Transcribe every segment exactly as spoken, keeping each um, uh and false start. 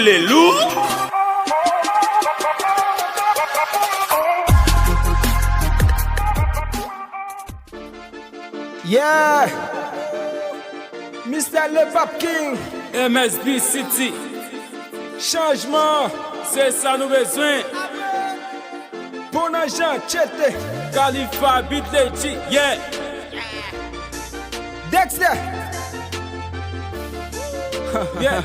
Lelou. Yeah! Mister Le Pap King. M S B City. Chanjman. Se sa nou bezwen. Bon nan jan, tchete. Khalifa Beat Lady, yeah. Dexter. Yeah.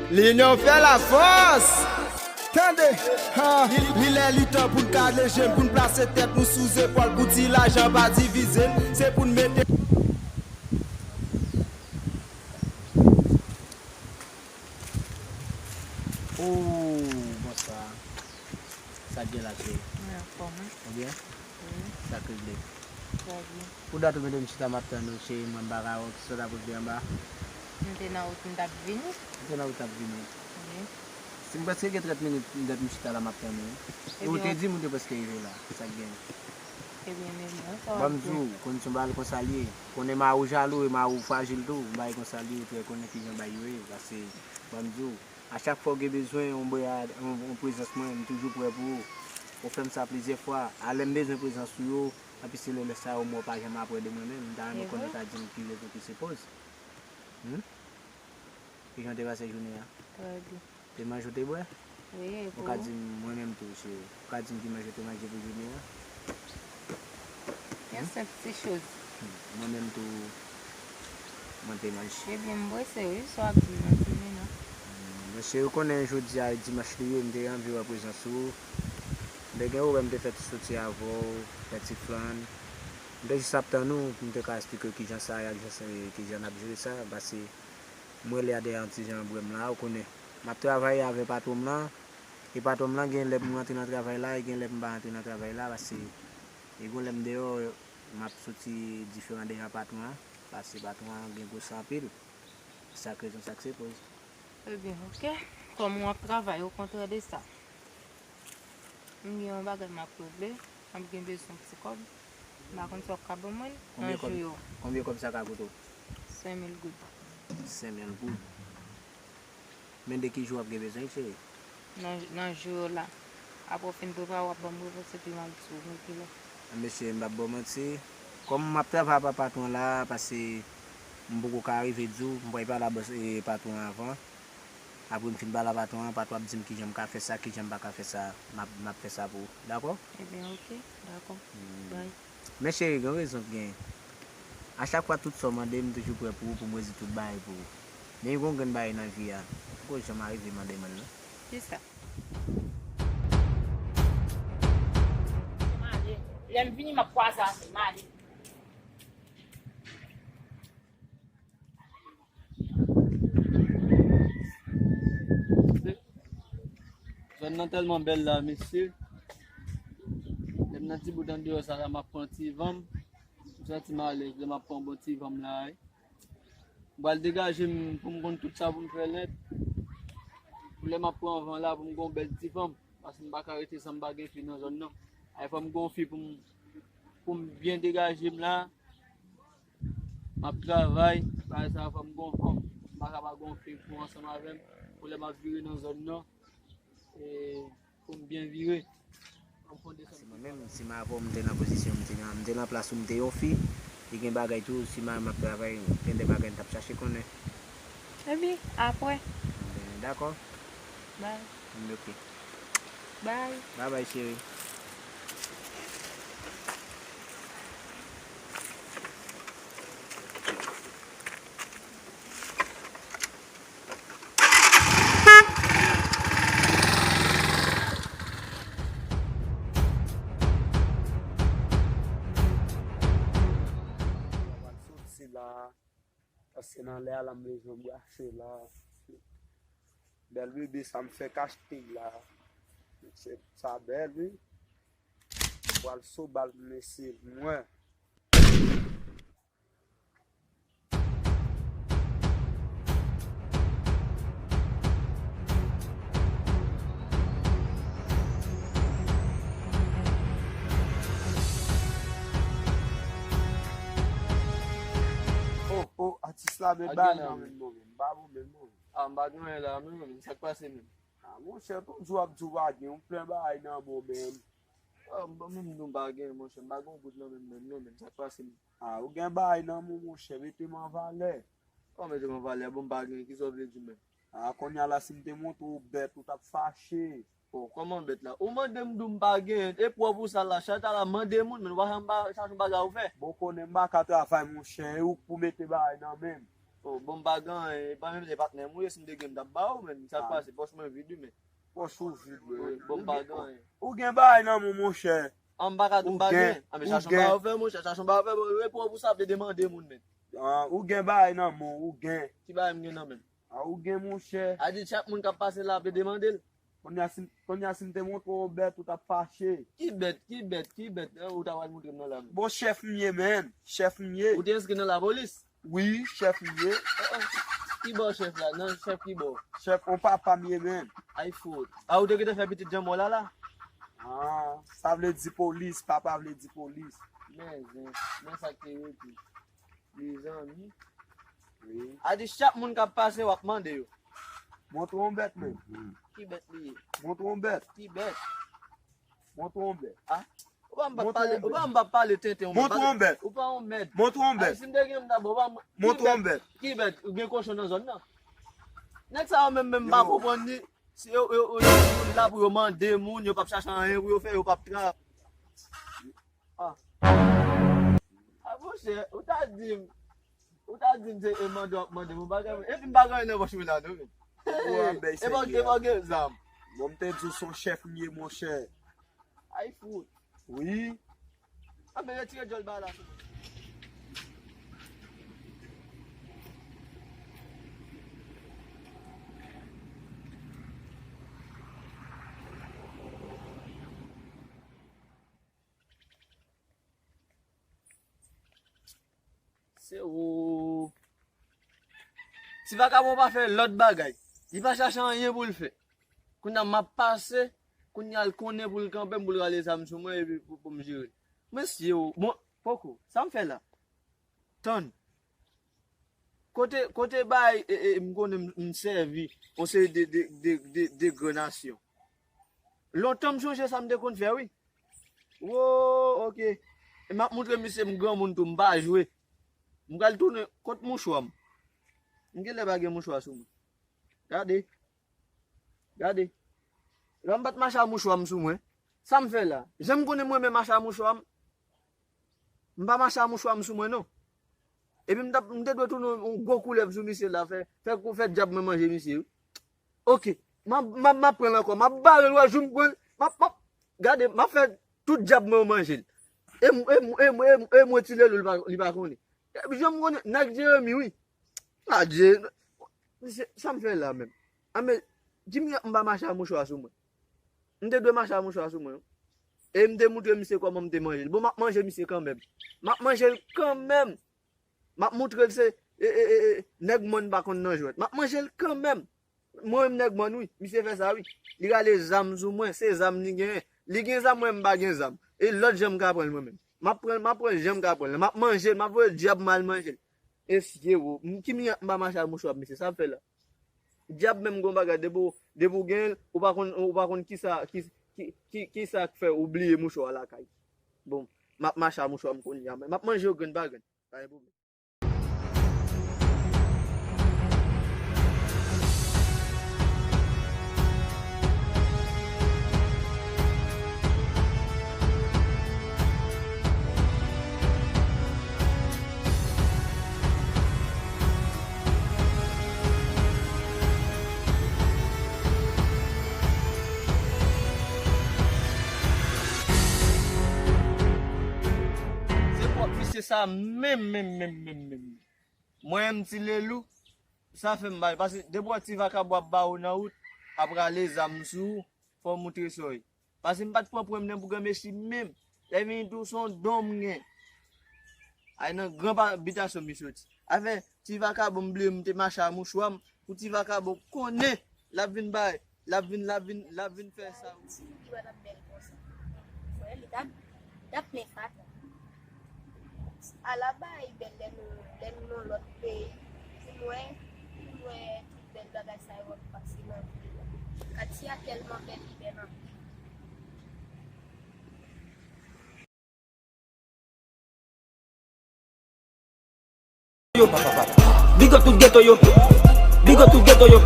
Linyon fè lafòs. Tande, ha. Li, li lè li tan pou n kale je n, pou n plase tèt nou sou zepòl, pou ti lajan pa divize n, se pou n mete. Oh, bonswa. Sa k gen la, cheri? Mwen anfòm, wi. Ou byen? Wi. Sa k regle? Trè byen. Pou dat ou mete m chita, m ap tann ou, cheri, mwen m pa ka wè w, kisa w t ap regle anba? M te nan wout, m t ap vini. Ou te nan wout, t ap vini? Wi. Si m prèske gen trant minit, dat m chita la, m ap tann ou. E ou te di m ou te prèske rive la. Sa k gen? Ebyen, men mwen, sa w ap di. Ban m di w, konn se yon bagay konsa l ye. Konnen mari w jalou e mari w frajil tou, yon bagay konsa l ye, ou trè konnen kijan bagay yo ye, paske, ban m di w, a chak fwa w gen bezwen yon bra, yon, yon prezans mwen, m toujou prè pou ou. Ou fè m sa plizyè fwa. A lè m bezwen prezans ou yo, anpi se lè, lè sa yo m wè w pa janm aprè de mwen menm. M ta renmen konnen w ta di m ki rezon ki se koz. Hmm? Kijan w te pase jounen an? Trè byen. Te manje, w te bwè? Wi, e pou ou? Ou ka di m, mwen menm tou, cheri. Ou ka di m ki manje w te manje pou jounen an? Yon senp ti choz. Hmm, mwen menm tou, mwen te manje. Ebyen, m prese wi, sa w ap di m nan, di m non. Hmm, mesye, ou konnen jodi a e dimanch li ye, m te anvi wè prezans ou. M te gen orè, m te fè ti soti avè w, fè ti flann. M te jis ap tann ou, pou m te ka esplike w kijan sa ye, kijan sa ye, kijan n ap jere sa, paske m rele a dèyè yon ti jan bwè m la, ou konnen. M ap travay avè patwon m lan, e patwon m lan gen lè m rantre nan travay la, e gen lè m pa rantre nan travay la, paske e gon lè m deyò, m ap soti diferan dèyè patwon an, paske patwon an gen gwo san anpil. Sa k rezon, sa k se koz. Ebyen, oke. Kòm w ap travay, okontrè de sa, m gen yon bagay m ap regle, m ap gen bezwen yon ti kòb. M pa konn si w ap ka ban mwen l nan jou yo. Konbyen kòb sa ka koute w? Senk mil goud. Senk mil goud. Men de ki jou w ap gen bezwen l, cheri? Nan, nan jou yo la. Apre w fin prepare, w ap ban m repons epi m ap di w nan ki lè. Mesye, m p ap ba w manti. Kòm m ap travay avè patwon la, paske m poko ka rive di w, m pral pale a bòs, e, patwon an avan. Apre m fin pale a patwon an, patwon ap di m kijan m ka fè sa, kijan m pa ka fè sa, m ap, m ap fè sa pou ou. Dakò? Ebyen, oke, dakò. Hmm. Bye. Men cheri, gen rezon k gen. A chak fwa tout sa w mande m, m toujou prè pou ou, pou m rezoud tout bagay pou ou. Men gen yon grenn bagay nan vi a, ou poko janm arive mande mwen l non. Kisa? Lè m vini, m ap kwaze avè w, m ale. Zòn nan tèlman bèl la, mesye. Lè m nan ti bout andeyò sa la, m ap pran ti van m. M santi m alèz lè m ap pran bon ti van m la, wi. M pral degaje m pou m konn tout sa pou m fè nèt. Pou lè m ap pran van la, pou m gon bèl ti fanm. Paske m pa ka rete san m pa gen fi nan zòn nan. Ay, fò m gon fi pou m, pou m byen degaje m la. M ap travay, bagay sa fò m gon fanm. M pa ka pa gon fi pou ansanm avè m. Pou lè m ap vire nan zòn nan, e, pou m byen vire. Se mwen menm, si m avè w, m te nan pozisyon, m te nan, m te nan plas ou, m te yon fi, li gen bagay tou, si m, m ap travay, gen de bagay m t ap chache konnen. Epi, apre? Dakò. Bye. M oke. Bye. Bye bye, cheri. Pral soti la, paske nan lè a la m bezwen brase la. Bèl bebe sa m fèk achte la. Se sa bèl wi. Pral so bal pou mesye mwen. Oh, oh, atis la, men ba nan men non, men ba bon, men non. A, m pa gen anyen la menm, men sa k pase menm? A, monchè, tout jou w ap di w pa gen, yon plen bagay nan men w menm. A, m pa menm di w m pa gen, monchè, m pa gen yon goud nan men m menm, non, men sa k pase menm? A, ou gen bagay nan men w, monchè, mete m an valè. Kòman mete m an valè? Bon, m pa gen, kisa w vle di menm? A, kounye a la, si m te montre w bèt, ou t ap fache. Bon, kòman bèt la? Ou mande m di w m pa gen, e pwòp ou sa la, chak ta la mande moun, men ou pa janm pa chache yon bagay ou fè. Bon, konnen m pa ka travay, monchè, e ou k pou mete bagay nan men m. Oh, bon, m pa gen anyen, e pa menm se patnè m ou ye, si m te gen m t ap ba ou, men sa k pase, pòch mwen vid wi, men. Pòch ou vid, wi. Bon, m pa gen anyen. Ou gen bagay nan men w, monchè. An, m pa ka di m pa gen. An, men chache yon bagay ou fè, monchè, chache yon bagay ou fè, bon, e pwòp ou sa ap demande moun, men. An, ou gen bagay nan men w, ou gen. Ki bagay m gen nan men m? A, ou gen, monchè. A di chak moun k ap pase la ap demande l. Kounye a si, kounye a si m te montre w bèt, ou t ap fache. Ki bèt, ki bèt, ki bèt, eh, ou ta pral montre m nan la menm? Bon, chèf m ye, menm. Chèf m ye. Ou te enskri nan lapolis? Wi, chèf m ye. Oh, oh. Ki bò chèf la? Nan chèf ki bò? Chèf, on papa m ye, menm. Ay fout. A, ou te gentan fè pitit janm la la? Ah, sa vle di polis, papa vle di polis. Men zen, men sa k te rete. Mezanmi. Wi. A di chak moun k ap pase, w ap mande yo. Montre yon bèt, men. Ki bèt li ye? Montre yon bèt. Ki bèt? Montre yon bèt. Ah? Ou pa m pa pale, ou pa m pa pale tenten, ou pa yon mèd. Montre yon bèt. Ay, si m te gen m dabò, ou pa m. Montre yon bèt. Ki bèt? Ou gen kochon nan zòn nan? Nèg sa yo menm, menm pa konprann ni. Si yo, yo, yo, yo la pou yo mande moun, yo p ap chache anyen pou yo fè, yo p ap trap. Ah. Ah, monchè, ou ta di m, ou ta di m se e mande w ap mande m, ou pa gen, epi m pa gen anyen nan pòch mwen la, non, men. Ou ap bèy sèryè. E pa, e pa gen zam. Bon, m te di w se yon chèf m ye, monchè. Ay, fout. Wi. Ah, men retire djòl ba la. Se ou. Ti vakabon pa fè lòt bagay. Li pa chache anyen pou l fè. Kounye a m ap pase, kounye a l konnen pou l kanpe m, pou l rale zam sou mwen epi pou, pou m jere l. Mesye o, bon, poko, sa m fè la? Tann. Kote, kote bay, e, e, m konnen m, m sèvi yon seri de, de, de, de, de gran nasyon. Lontan m sonje sa m te konn fè, wi. Wo, oke. E m ap montre misye m granmoun tou, m pa jwe. M pral tounen kot mouchwa m. M genlè pa gen mouchwa sou mwen. Gade. Gade. Lè m pa t mache a mouchwa m sou mwen. Sa m fè la? Jan m konnen mwen menm mache a mouchwa m. M pa mache a mouchwa m sou mwen, non. Epi m t ap, m te dwe tounen yon gwo koulèv sou misye la, fè, fè, fè djab mwen manje misye, wi. Oke. M ap, m ap, m ap pran l ankò. M ap bare l, wè, jou m pran l. M ap, m ap, gade, m ap fè tout djab mwen yo manje l. E m, e m, e m, e m, e m retire l, li pa, li pa konnen. Epi jan m konnen, nèg Jeremi, wi. Adye, misye, sa m fè la menm? Anben, di m m pa mache a mouchwa sou mwen. M te dwe mache a mouchwa sou mwen, wi. E m te montre misye kòman m te manje l. Bon, m ap manje misye kanmenm. M ap manje l kanmenm. M ap montre l se, e, e, e, e, nèg mòn pa konn nan jwèt. M ap manje l kanmenm. Mwen menm nèg mòn, wi. Misye fè sa, wi. Li rale zam sou mwen. Se zam li genyen. Li gen zam, mwen m pa gen zam. E lòt jan m ka pran l mwen menm. M ap pran l, m ap pran l jan m ka pran l. M ap manje l, m ap voye dyab m al manje l. Esye wo. M, ki mirak m pa mache ak mouchwa, misye, sa m fè la? Dyab menm gon bagay, depi w, depi w gen l, ou pa konn, ou pa konn kisa, ki, ki, ki, kisa k fè ou bliye mouchwa w lakay. Bon, m ap mache ak mouchwa m kounye a, men m ap manje yo grenn pa grenn. Pa gen pwoblèm. Se pwòp visye sa menm, menm, menm, menm, menm. Mwen menm, Ti Lelou, sa fè m bay. Paske depi w wè ti vakabon ap ba ou nan wout, ap rale zam sou ou, fò w moutre sa w ye. Paske m pa t pran pwen m nan pou granmesi menm. Lè vini tou, se yon don m gen. Ay nan gran pa, bitasyon m soti. Afè ti vakabon m bliye m te mache a mouchwa m, pou ti vakabon konnen l ap vin bay, l ap vin, l ap vin, l ap vin fè sa. Ti ki wè l ap bèl konsa. Frè, li t ap, li t ap plen fatra. Ala bay bèl lè nou, lè nou nan lòt peyi. Pou mwen, pou mwen, Bèl bagay sa yo ap pase nan vil la. Katye a tèlman bèl, li bèl anpil. Yo, pa, pa, pa. Big up tout geto yo. Big up tout geto yo.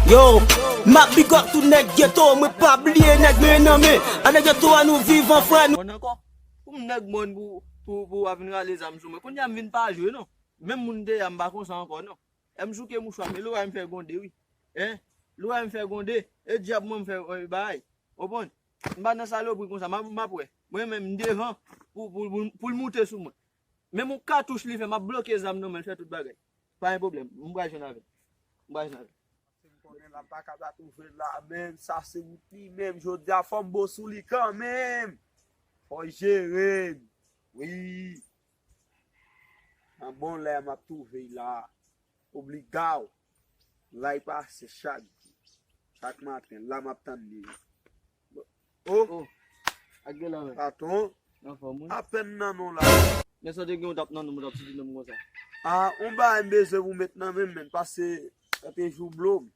Yo, m ap big up tout nèg geto, mwen pa bliye nèg men nan men. Ann geto a nou viv an frè nou. Mòn ankò. Pou m nèg mòn pou, pou, pou w ap vin rale zam sou mwen. Kounye a m vin pa jwe non. Menm moun m te ye a m pa konsa ankò non. Lè m chouke mouchwa m, e loray m fè gwonde wi. Hein? Loray m fè gwonde, e dyab mwen m fè bagay. Konprann? M pa nan salopri konsa, m ap, m ap wè. Mwen menm m devan pou, pou, pou, pou l moute sou mwen. Menm yon katouch li fè, m ap bloke zam nan men l, fè tout bagay. Pa gen pwoblèm, m pral jwenn avè l. M pral jwenn avè l. Paske m konnen l ap pa ka pa twouve l la menm, sa se wout li menm, jodi a fò m bo sou li kanmenm. Fò l jere m. Wi. Nan bon lè m ap twouve l la. Obligaw. La y pase chak jou. Chak maten, la m ap tann li. Oh, oh. Ak gen la men. Patwon. Anfòm wi. Apèn nan non la. Men sa w te gen w t ap nan non m, w t ap soti non m konsa. Ah, yon bagay m bezwen pou w met nan men m, men pase sa te jou blo m.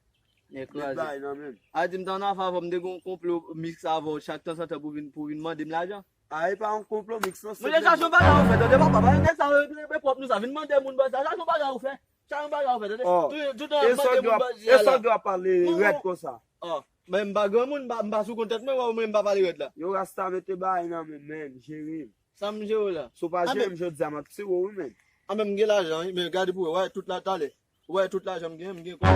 Met bagay nan men m. A di m t ann afè avè w, m te gen yon konplo miks avè w chak tanzantan pou vin, pou vin mande m lajan. A, e pa yon konplo miks non. Monchè, chache yon bagay ou fè, tande papa, pa nèg sa yo, e pwòp nou sa, vin mande moun bagay sa, chache yon bagay ou fè. Chache yon bagay ou fè, tande. Tout, tout an ap mande moun bagay sa la. E sa w ap pale rèd konsa. Oh, men m pa granmoun, m pa, m pa sou kont tèt mwen, wè, mwen m pa pale rèd la. Yo rasta mete bagay nan men m, men, jere m. Sa m jere w la. Si w pa jere m jodi a, m ap tire w wi, men. A, men m gen lajan wi, men gade pou wè, wè, tout la, talè. Ou wè tout lajan m gen, m gen kòb, m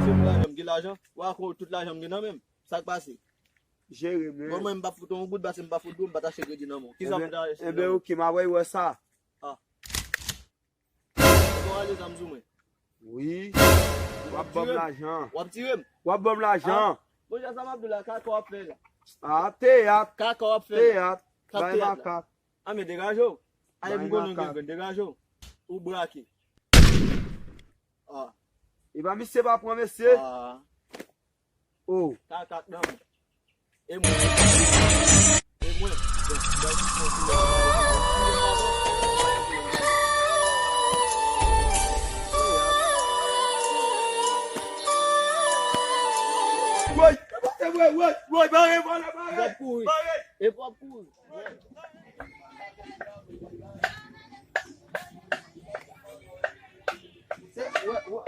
gen kòb, m gen lajan, ou wè tout lajan m gen nan men m. Sa k pase? Jere men. Bon, mwen m p ap fout ou yon goud, paske m pa fout dlo, m pa t achte kredi nan men w. Kisa m ta achte nan men w? Enben, ok, m ap wè sa. Ah. Ou gon ale zam sou mwen? Wi. W ap ban m lajan. W ap tire m? W ap ban m lajan. Monchè, sa m ap di w la, kaka w ap fè la. Ah, teyat. Kaka w ap fè la. Teyat. Bay makak. Ah, men degaje w. Ay, m konnen w gen grenn, degaje w. Ou brake. Ah. E pa misye pa pran mesye. Ah. Oh. Kaka k nan men w. E mwen. E mwen. Woy, woy, woy, woy, bare, bare, bare. W ap kouri. Bare. E w ap kouri. Se, wè, wè.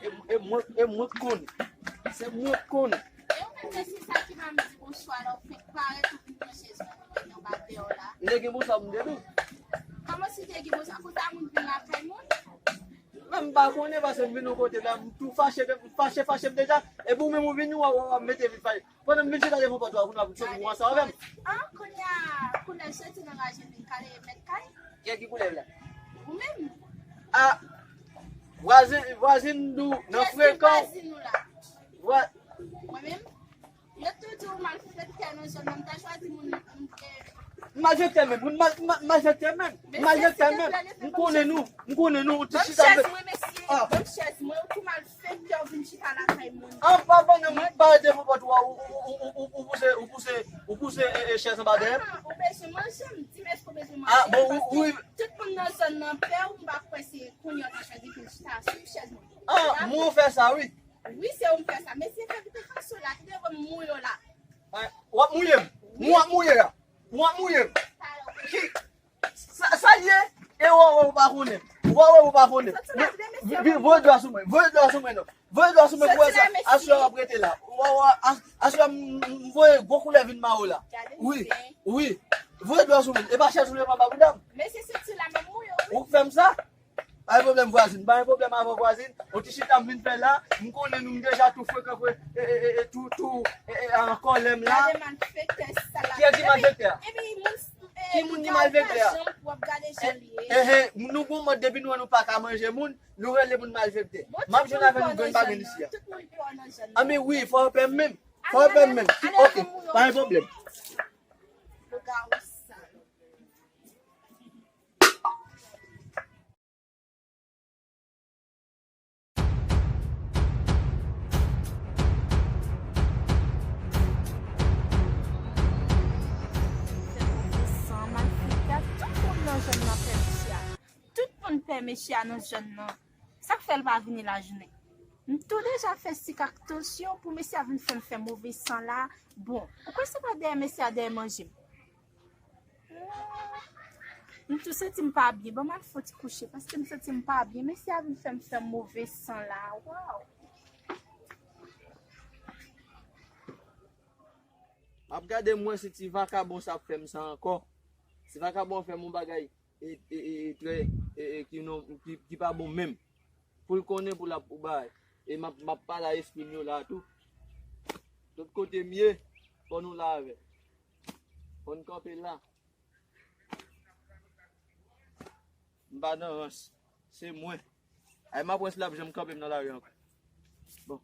E, e mwen, e mwen k konnen. Se mwen k konnen. E ou menm, se sa ki pa m di bonswa la, ou fenk parèt, ou vin pran chèz mwen, mwen anba dèyè w la. M te gen bonswa pou m te di w. Kòman si w te gen bonswa, konsa moun vin lakay moun? Men m pa konnen, paske m vin yon kote la, m tou fache, m fache, fache m deja. Epi ou menm ou vini, w ap, w ap mete vin fache. Pandan m vin chita devan pòt la, kounye a pou soti pou ansanm avè m. An, kounye a, koulè soti nan raje vin kale mèt kay. Kiyès ki koulè la? Ou menm. A, vwazen, vwazen nou nan frekan. Kiyès ki vwazen nou la? Vwa- Mwen menm? Yo tou di w malfektè nan zòn nan, m ta chwazi moun, moun, eh, M malfektè menm, moun mal, mal, malfektè menm. M malfektè menm. M konnen nou, m konnen nou, ou te chita. Ban m chèz mwen, mesye. Ah. Ban m chèz mwen, ou tou malfektè, ou vin chita lakay moun. An pa ban nan moun, pa rete pou pòt ou, ou, ou pouse, ou pouse, ou pouse, e, e, chèz anba dèyè m. Ah, ou bezwen manje, m di m èske ou bezwen manje. Ah, bon, ou, ou. Tout moun nan zòn nan pè w, m pa kwè se kounye a w ta chwazi vin chita sou chèz mwen. Ah, mwen fè sa, wi. Wi, se ou m fè sa. Mesye, fè kite faso la, kite m mouye w la. W ap mouye m? Mwen w ap mouye a? Mwen w ap mouye m? Ki, sa, sa l ye? E w wè w pa konnen. W wè w pa konnen. Voye dlo a sou mwen. Voye dlo a sou mwen non. Voye dlo a sou mwen pou wè sa. Aswè w ap rete la. W wè, w wè, aswè m voye gwo koulè vin mare w la. Wi, wi. Voye dlo a sou mwen. E pa chèz ou leve anba bouda m. Mesye, soti la, m ap mouye w, wi. Ou k fè m sa? Pa gen pwoblèm vwazin, pa gen pwoblèm avè w vwazin. Yon ti chita m vin fè la, m konnen nou m deja tou frekan fre, e, e, e, e, tou, tou, e, e, an kòlè m la. Gade malfektè sa la. Kiyès ki malfektè a? Epi, epi moun, e, ki moun ki malfektè a? Janm w ap gade jan l ye. E, e, nou gon mòd depi nou wè nou pa ka manje moun, nou rele moun malfektè. M ap jwenn avè nou grenn pa grenn isi a. Tout moun pè w nan zòn nan. Anben wi, fò yo pè m menm. Fò yo pè m menm. Ok, pa gen pwoblèm. Lougawou sal. San malfektè, tout moun nan zòn nan pè mesye a. Tout moun pè mesye a nan zòn nan. Sa k fè l pa vini lajounen? M tou deja fè sik ak tansyon pou mesye a vin fè m fè move san la. Bon, ou kwè se pa dèyè mesye a dèyè manje m? M tou santi m pa byen. Ban m al fè yon ti kouche paske m santi m pa byen. Mesye a vin fè m fè move san la. Waw! M ap gade m wè si ti vakabon sa ap fè m sa ankò. Ti vakabon fè m yon bagay e, e, e, e, trè, e, e, ki, non, ki, ki pa bon menm. Pou l konnen pou l ap pou bay. E m ap, m ap pale a espri m yo la tou. Tout kote m ye, fò nou la avè. Fò n kanpe la. M pa nan rans. Se mwen. Ay, m ap wè si l ap janm kanpe m nan lari ankò. Bon,